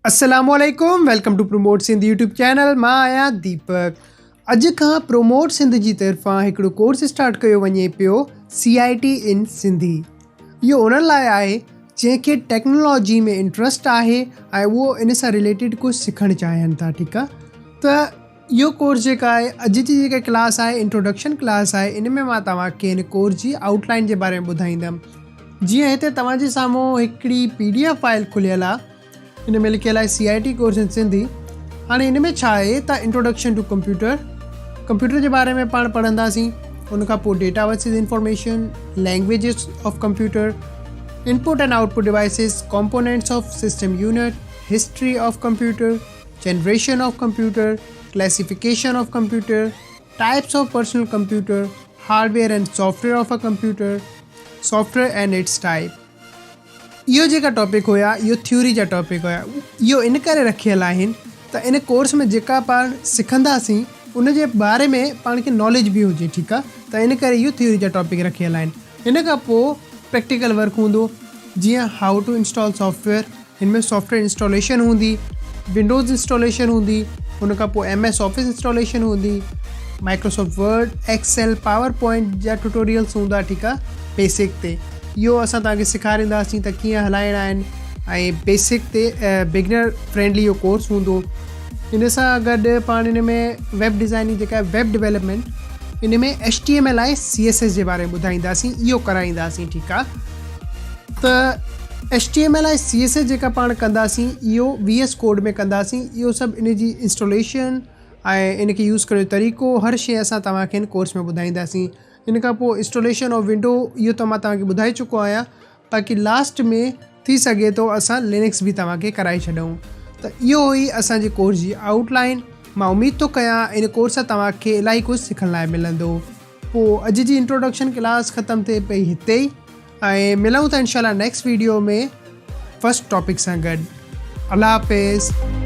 السلام عليڪم welcome to promote Sindh YouTube channel مان آهيان ديپڪ اڄ کان پروموٽ سنڌ جي طرفان هڪڙو ڪورس اسٽارٽ ڪيو وڃي پيو سي I ٽي ان سنڌي اهو انهن لاء آهي جنهن کي ٽيڪنالاجي ۾ انٽرسٽ آهي ۽ اهو ان سان رليٽيڊ ڪجهه سکڻ چاهين ٿا ٺيڪ آهي ته اهو ڪورس جيڪا آهي اڄ جي جيڪا ڪلاس آهي انٽروڊڪشن ڪلاس آهي ان ۾ مان توهان کي هن ڪورس جي آئوٽ لائن جي باري ۾ ٻڌائيندم جيئن هتي توهان جي سامهون هڪڙي پي ڊي ايف فائل کليل آهي ان ۾ لکيل آهي سي I T course in Sindhi هاڻي ان ۾ ڇا آهي ته انٽروڊڪشن ٽو ڪمپيوٽر ڪمپيوٽر جي باري ۾ پاڻ پڙهنداسين ان کان پوء data versus information languages of computer input and output devices components of system unit history of computer generation of computer, classification of computer, types of personal computer, hardware and software of a computer, software and its type. اهو جيڪا topic هيا اهو theory جا topic هيا اهو ان ڪري رکيل آهن ته ان ڪورس ۾ جيڪا پاڻ سکنداسين ان جي باري ۾ پاڻ کي ناليج به هجي ٺيڪ آ ته ان ڪري اهو ٿيوري جا ٽاپڪ رکيل آهن ان کان پوء پريڪٽيڪل ورڪ هوندو جيئن how to install soft where هن ۾ سافٽ ويئر انسٽاليشن هوندي، ونڊوز انسٽاليشن هوندي، ان کان پوء ايم ايس آفيس انسٽاليشن هوندي، Microsoft word, Excel, power point جا ٽيوٽوريلز هوندا ٺيڪ آ بيسڪ تي اهو اسان توهان کي سيکارينداسين ته ڪيئن هلائڻا آهن ۽ بيسڪ تي بگنر فرينڊلي اهو ڪورس هوندو ان سان گڏ پاڻ ان ۾ ويب ڊزائننگ جيڪا ويب ڊيولپمينٽ ان ۾ H T M L ۽ C S S جي باري ۾ ٻڌائينداسين اهو ڪرائينداسين ٺيڪ آ ته H T M L ۽ C S S جيڪا پاڻ ڪنداسين اهو وي ايس ڪوڊ ۾ ڪنداسين اهو سڀ ان جي انسٽاليشن ۽ ان کي يوز ڪرڻ جو طريقو هر شي اسان توهان کي ان ڪورس ۾ ٻڌائينداسين ان کان پوء انسٽاليشن آف ونڊو اهو ته مان توهان کي ٻڌائي چڪو آهيان باقي لاسٽ ۾ ٿي سگهي ٿو اسان لينڪس به توهان کي ڪرائي ڇڏون ته اهو هئي اسان جي ڪورس جي آئوٽ لائن مان اميد ٿو ڪيان ان ڪورس سان توهان کي الاهي ڪجهه سکڻ لاء ملندو پوء اڄ جي انٽروڊڪشن ڪلاس ختم ٿئي پئي هتي ئي ۽ ملون ٿا انشاء الله نيڪسٽ ويڊيو ۾ فرسٽ ٽاپڪ سان گڏ الله حافظ.